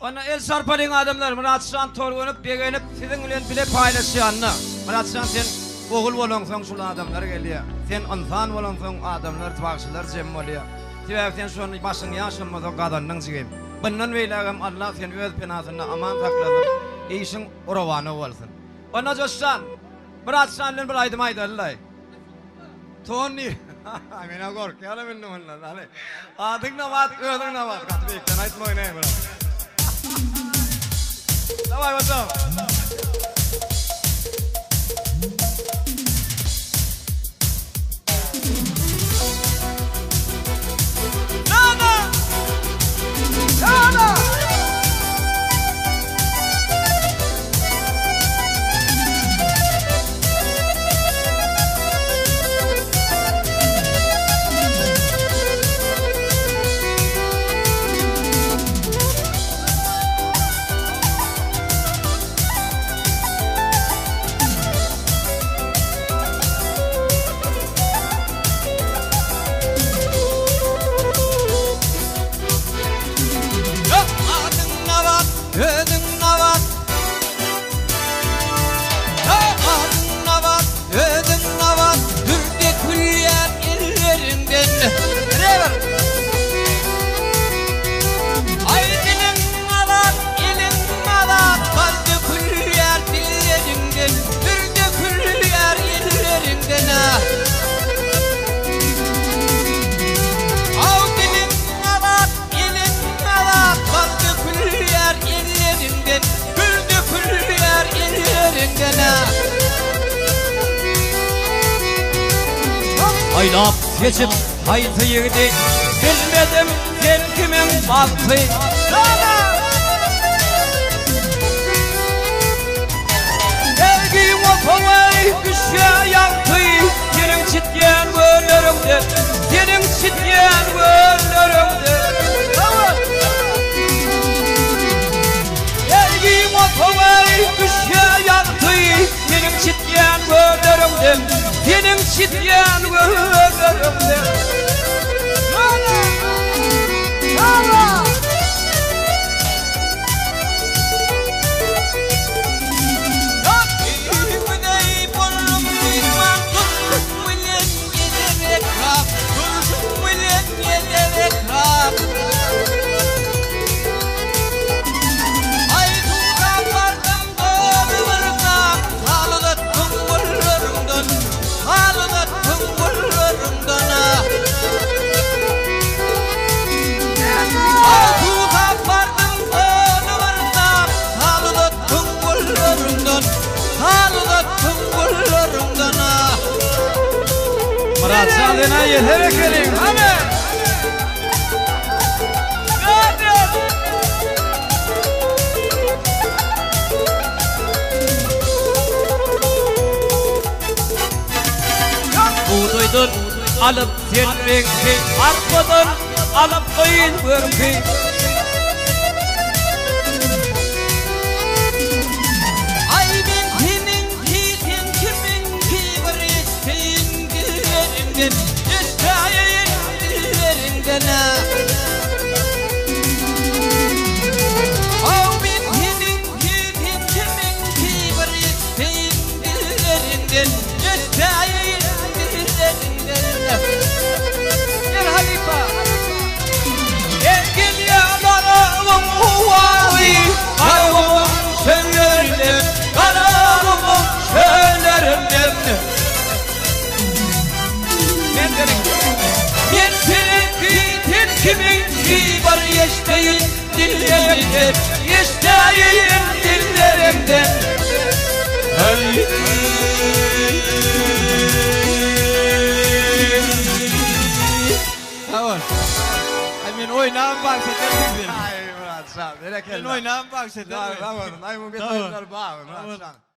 Onda el çarpalyň adamlar Myratjan tolgunyp begenip siziň bilen bile paýlaşýanyna. Myratjan sen ogul bolaňsoň şul adamlar gelýär. Sen ynsan bolaňsoň adamlar bagşylar jem bolýar. Sebäbi sen şony başyň ýaşam bolsa gazandyň jigim. Bundan beýlägem Allah seni öz penasynda aman saklasyn. Işiň rowana bolsun. Onda Joşjan Myratjan bilen bir aýdym aýdalylaý. Tony. Menä gorkýanam indi mundan. Hany. Adyň Nabat, özüň Nabat. Gaty beýikden aýtma ine brat. Daway bakalım. Nana! Nana! Adyň Nabat, özüň Nabat. Adyň Nabat, özüň Nabat, Dür dökülýär elleriňden. Rewer. Aý diliň azat, eliň azat, Bal dökülýär dilleriňden, Dür dökülýär elleriňden. Aw diliň azat, eliň azat, Bal dökülýär elleriňden. Gül dökülýär elleriňden-ä. Saýlap seçip haýsy ýigidi Bilmedim sen kimiň bagty. Sergiň otagy düşýär ýagty Seniň çitýän gözleriňden Seniň çitýän gözleriňden. Sergiň otagy düşýär ýagty Seniň çitýän gözleriňden Seniň çitýän gözleriňden. Öýüňe boldum myhman Durşuň bilen gezer etrap Durşuň bilen gezer etrap Aý suwsap bardym doly bir gap Hal uzatdyň gollaryňdan Hal uzatdyň gollaryňdan Aý suwsap bardym doly bir gap Hal uzatdyň gollaryňdan Hal uzatdyň gollaryňdan Myratjan sena ýeter ekeniň hany. Bugdaýdan alyp sen reňki, arpadan alyp gyz görki. Aý men seniňki, sen kimiňki bir eşdeýin dilleriňden, eşdäýeýin dilleriňden-ä. Aw men seniňki, sen kimiňki bir eşdeýin dilleriňden, eşdäýeýin dilleriňden. Gel halypa. Gel gelýär Garagum howaly, Garagumyň çöllerinden, Garagumyň çöllerinden. Men seniňki, men seniňki, sen kimiňki bir eşdeýin dilleriňden, eşdäýin dilleriňden. Sag bol. Aý men oýnabam bagş ederdim seni. Aý Myrat jan, berekella. Men oýnabam bagş ederdim. Sag bolsun. Aý bu bet oýunlar bar Myrat jan.